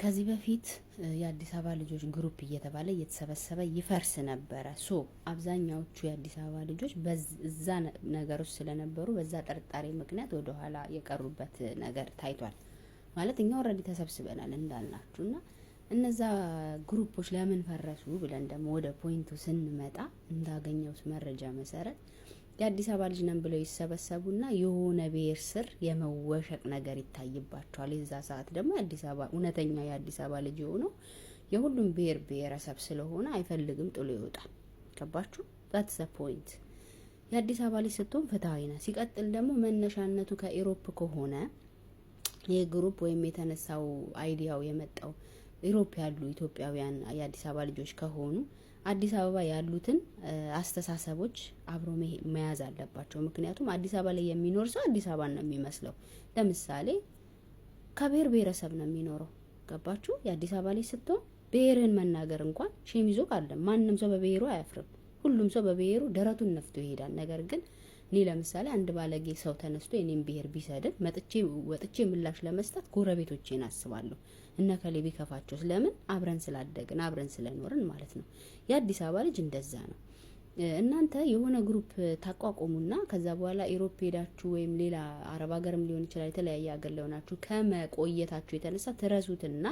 ከዚህ በፊት የአዲስ አበባ ልጆች group እየተባለ እየተሰበሰበ ይፈርስ ነበረ። So አብዛኛዎቹ የአዲስ አበባ ልጆች በዛ ነገሮች ስለነበሩ በዛ ጥርጣሬ ምክንያት ወደኋላ የቀሩበት ነገር ታይቷል። ማለት እኛ already ተሰብስበናል እንዳልናችሁ እና እነዛ group ኦች ለምን ፈረሱ ብለን ደግሞ ወደ point ኡ ስንመጣ እንዳገኘሁት መረጃ መሰረት የአዲስ አበባ ልጅ ነን ብለው ይሰበሰቡና የሆነ ብሔር ስር የመወሸቅ ነገር ይታይባቸዋል። የዛ ሰዓት ደግሞ የአዲስ አበባ እውነተኛ የአዲስ አበባ ልጅ የሆነው የሁሉም ብሔር ብሔረሰብ ስለሆነ አይፈልግም፣ ጥሎ ይወጣል። ገባችሁ? That's the point። የአዲስ አበባ ልጅ ስትሆን ፍትሀዊ ነህ። ሲቀጥል ደግሞ መነሻነቱ ከ Europe ከሆነ ይህ group ወይም የተነሳው idea ው የመጣው Europe ያሉ ኢትዮጵያውያን የአዲስ አበባ ልጆች ከሆኑ አዲስ አበባ ያሉትን አስተሳሰቦች አብሮ መያዝ አለባቸው። ምክንያቱም አዲስ አበባ ላይ የሚኖር ሰው አዲስ አበባን ነው የሚመስለው። ለምሳሌ ከብሔር ብሔረሰብ ነው የሚኖረው። ገባችሁ? የአዲስ አበባ ላይ ስትሆን ብሔርህን መናገር እንኳን shame ይዞ አይደለም። ማንም ሰው በብሔሩ አያፍርም። ሁሉም ሰው በብሔሩ ደረቱን ነፍቶ ይሄዳል። ነገር ግን እኔ ለምሳሌ አንድ ባለጌ ሰው ተነስቶ የኔን ብሔር ቢሰድብ መጥቼ ወጥቼ ምላሽ ለመስጠት ጎረቤቶቼን አስባለሁ። እነ ከሌ ቢከፋቸው ስለምን አብረን ስላደግን አብረን ስለኖርን ማለት ነው። የአዲስ አበባ ልጅ እንደዛ ነው። እናንተ የሆነ group ታቋቁሙና ከዛ በኋላ Europe ሄዳችሁ ወይም ሌላ አረብ ሀገርም ሊሆን ይችላል፣ የተለያየ ሀገር ላይ ሆናችሁ ከመቆየታችሁ የተነሳ ትረሱትና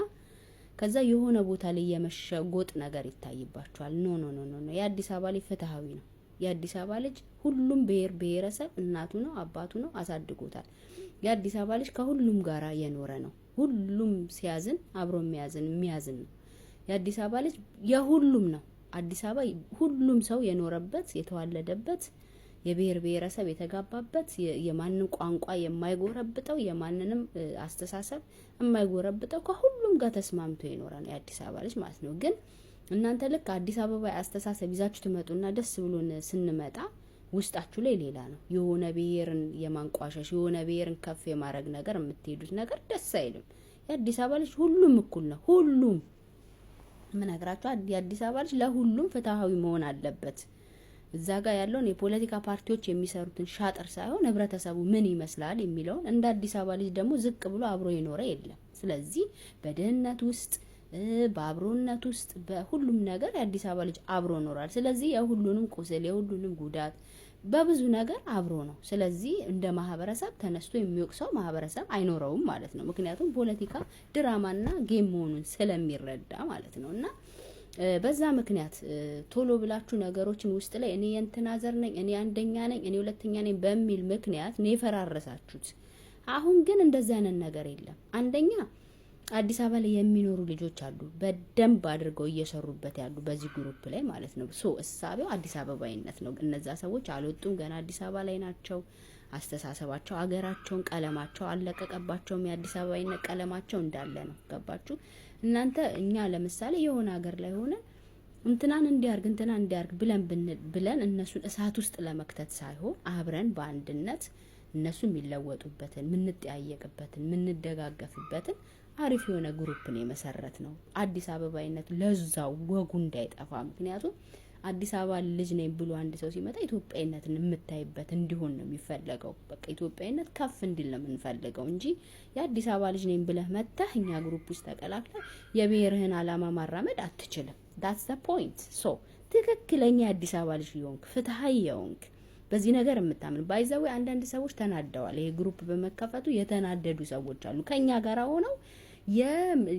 ከዛ የሆነ ቦታ ላይ የመሸጎጥ ነገር ይታይባችኋል። No, no, no, no። የአዲስ አበባ ልጅ ፍትሀዊ ነው። የአዲስ አበባ ልጅ ሁሉም ብሔር ብሔረሰብ እናቱ ነው፣ አባቱ ነው፣ አሳድጎታል። የአዲስ አበባ ልጅ ከሁሉም ጋራ የኖረ ነው። ሁሉም ሲያዝን አብሮ የሚያዝን የሚያዝን ነው። የአዲስ አበባ ልጅ የሁሉም ነው። አዲስ አበባ ሁሉም ሰው የኖረበት፣ የተዋለደበት፣ የብሔር ብሔረሰብ የተጋባበት፣ የማንም ቋንቋ የማይጎረብጠው፣ የማንንም አስተሳሰብ የማይጎረብጠው፣ ከሁሉም ጋር ተስማምቶ የኖረ ነው የአዲስ አበባ ልጅ ማለት ነው። ግን እናንተ ልክ አዲስ አበባ አስተሳሰብ ይዛችሁ ትመጡና ደስ ብሎን ስንመጣ ውስጣችሁ ላይ ሌላ ነው። የሆነ ብሔርን የማንቋሸሽ፣ የሆነ ብሔርን ከፍ የማድረግ ነገር የምትሄዱት ነገር ደስ አይልም። የአዲስ አበባ ልጅ ሁሉም እኩል ነው። ሁሉም ምነግራችሁ የአዲስ አበባ ልጅ ለሁሉም ፍትሀዊ መሆን አለበት። እዛ ጋር ያለውን የፖለቲካ ፓርቲዎች የሚሰሩትን ሻጥር ሳይሆን ህብረተሰቡ ምን ይመስላል የሚለውን እንደ አዲስ አበባ ልጅ ደግሞ ዝቅ ብሎ አብሮ የኖረ የለም። ስለዚህ በድህነት ውስጥ፣ በአብሮነት ውስጥ፣ በሁሉም ነገር የአዲስ አበባ ልጅ አብሮ ኖሯል። ስለዚህ የሁሉንም ቁስል፣ የሁሉንም ጉዳት በብዙ ነገር አብሮ ነው። ስለዚህ እንደ ማህበረሰብ ተነስቶ የሚወቅሰው ማህበረሰብ አይኖረውም ማለት ነው። ምክንያቱም ፖለቲካ ድራማና game መሆኑን ስለሚረዳ ማለት ነው። እና በዛ ምክንያት ቶሎ ብላችሁ ነገሮችን ውስጥ ላይ እኔ የእንትና ዘር ነኝ፣ እኔ አንደኛ ነኝ፣ እኔ ሁለተኛ ነኝ በሚል ምክንያት ነው የፈራረሳችሁት። አሁን ግን እንደዚህ አይነት ነገር የለም። አንደኛ አዲስ አበባ ላይ የሚኖሩ ልጆች አሉ፣ በደንብ አድርገው እየሰሩበት ያሉ በዚህ group ላይ ማለት ነው። So እሳቤው አዲስ አበባዊነት ነው። እነዛ ሰዎች አልወጡም፣ ገና አዲስ አበባ ላይ ናቸው። አስተሳሰባቸው፣ አገራቸውን፣ ቀለማቸው አልለቀቀባቸውም። የአዲስ አበባዊነት ቀለማቸው እንዳለ ነው። ገባችሁ? እናንተ እኛ ለምሳሌ የሆነ ሀገር ላይ ሆነ እንትናን እንዲያርግ፣ እንትናን እንዲያርግ ብለን ብለን እነሱን እሳት ውስጥ ለመክተት ሳይሆን አብረን በአንድነት እነሱ የሚለወጡበትን፣ የምንጠያየቅበትን፣ የምንደጋገፍበትን አሪፍ የሆነ group ነው የመሰረትነው። አዲስ አበባዊነት ለዛው ወጉ እንዳይጠፋ። ምክንያቱም አዲስ አበባ ልጅ ነኝ ብሎ አንድ ሰው ሲመጣ ኢትዮጵያዊነትን የምታይበት እንዲሆን ነው የሚፈለገው። በቃ ኢትዮጵያዊነት ከፍ እንዲል ነው የምንፈልገው እንጂ የአዲስ አበባ ልጅ ነኝ ብለህ መጥተህ እኛ group ውስጥ ተቀላቅለህ የብሔርህን ዓላማ ማራመድ አትችልም። That's the point። So ትክክለኛ የአዲስ አበባ ልጅ የሆንክ፣ ፍትሀዊ የሆንክ፣ በዚህ ነገር የምታምን፣ by the way አንዳንድ ሰዎች ተናደዋል። ይሄ group በመከፈቱ የተናደዱ ሰዎች አሉ። ከኛ ጋር ሆነው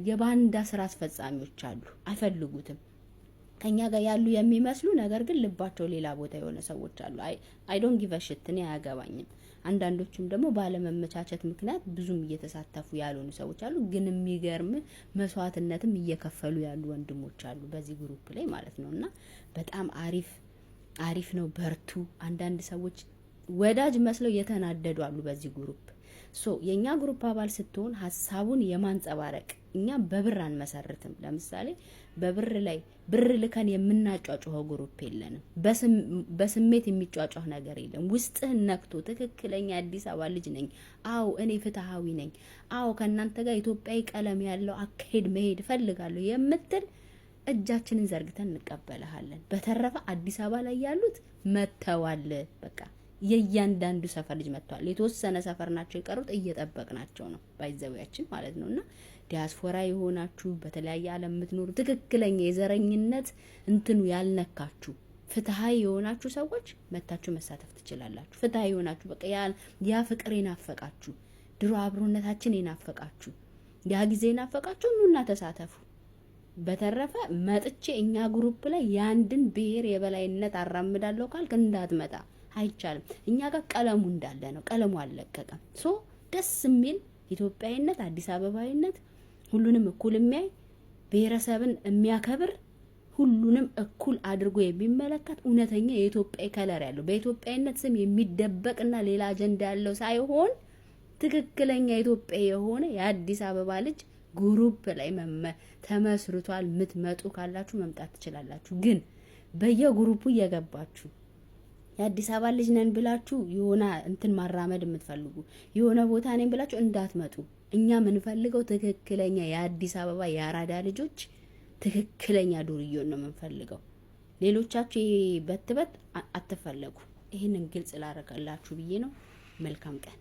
የባንዳ ስራ አስፈጻሚዎች አሉ፣ አይፈልጉትም። ከኛ ጋር ያሉ የሚመስሉ ነገር ግን ልባቸው ሌላ ቦታ የሆነ ሰዎች አሉ። I don't give a shit፣ እኔ አያገባኝም። አንዳንዶቹም ደግሞ ባለመመቻቸት ምክንያት ብዙም እየተሳተፉ ያልሆኑ ሰዎች አሉ። ግን የሚገርም መስዋዕትነትም እየከፈሉ ያሉ ወንድሞች አሉ በዚህ group ላይ ማለት ነው። እና በጣም አሪፍ አሪፍ ነው፣ በርቱ። አንዳንድ ሰዎች ወዳጅ መስለው የተናደዱ አሉ በዚህ group። So የእኛ group አባል ስትሆን ሀሳቡን የማንጸባረቅ እኛ በብር አንመሰርትም። ለምሳሌ በብር ላይ ብር ልከን የምናጯጩኸው group የለንም። በስሜት የሚጯጯህ ነገር የለም። ውስጥህን ነክቶ ትክክለኛ አዲስ አበባ ልጅ ነኝ፣ አዎ እኔ ፍትሀዊ ነኝ፣ አዎ ከእናንተ ጋር ኢትዮጵያዊ ቀለም ያለው አካሄድ መሄድ እፈልጋለሁ የምትል እጃችንን ዘርግተን እንቀበልሃለን። በተረፈ አዲስ አበባ ላይ ያሉት መጥተዋል። በቃ የእያንዳንዱ ሰፈር ልጅ መጥተዋል። የተወሰነ ሰፈር ናቸው የቀሩት፣ እየጠበቅናቸው ነው by the way ያችን ማለት ነው። እና ዲያስፖራ የሆናችሁ፣ በተለያየ ዓለም የምትኖሩ፣ ትክክለኛ የዘረኝነት እንትኑ ያልነካችሁ፣ ፍትሀዊ የሆናችሁ ሰዎች መታችሁ መሳተፍ ትችላላችሁ። ፍትሀዊ የሆናችሁ፣ በቃ ያ ፍቅር የናፈቃችሁ፣ ድሮ አብሮነታችን የናፈቃችሁ፣ ያ ጊዜ የናፈቃችሁ ኑና ተሳተፉ። በተረፈ መጥቼ እኛ group ላይ የአንድን ብሔር የበላይነት አራምዳለሁ ካልክ እንዳትመጣ፣ አይቻልም። እኛ ጋር ቀለሙ እንዳለ ነው። ቀለሙ አልለቀቀም። So ደስ የሚል ኢትዮጵያዊነት፣ አዲስ አበባዊነት፣ ሁሉንም እኩል የሚያይ፣ ብሔረሰብን የሚያከብር፣ ሁሉንም እኩል አድርጎ የሚመለከት፣ እውነተኛ የኢትዮጵያ color ያለው፣ በኢትዮጵያዊነት ስም የሚደበቅና ሌላ አጀንዳ ያለው ሳይሆን ትክክለኛ ኢትዮጵያ የሆነ የአዲስ አበባ ልጅ group ላይ ተመስርቷል። ምትመጡ ካላችሁ መምጣት ትችላላችሁ። ግን በየ group ኡ እየገባችሁ የአዲስ አበባ ልጅ ነን ብላችሁ የሆነ እንትን ማራመድ የምትፈልጉ፣ የሆነ ቦታ ነን ብላችሁ እንዳትመጡ። እኛ የምንፈልገው ትክክለኛ የአዲስ አበባ የአራዳ ልጆች፣ ትክክለኛ ዱርዮን ነው የምንፈልገው። ሌሎቻችሁ በትበት አትፈለጉ። ይህንን ግልጽ ላረጋላችሁ ብዬ ነው። መልካም ቀን።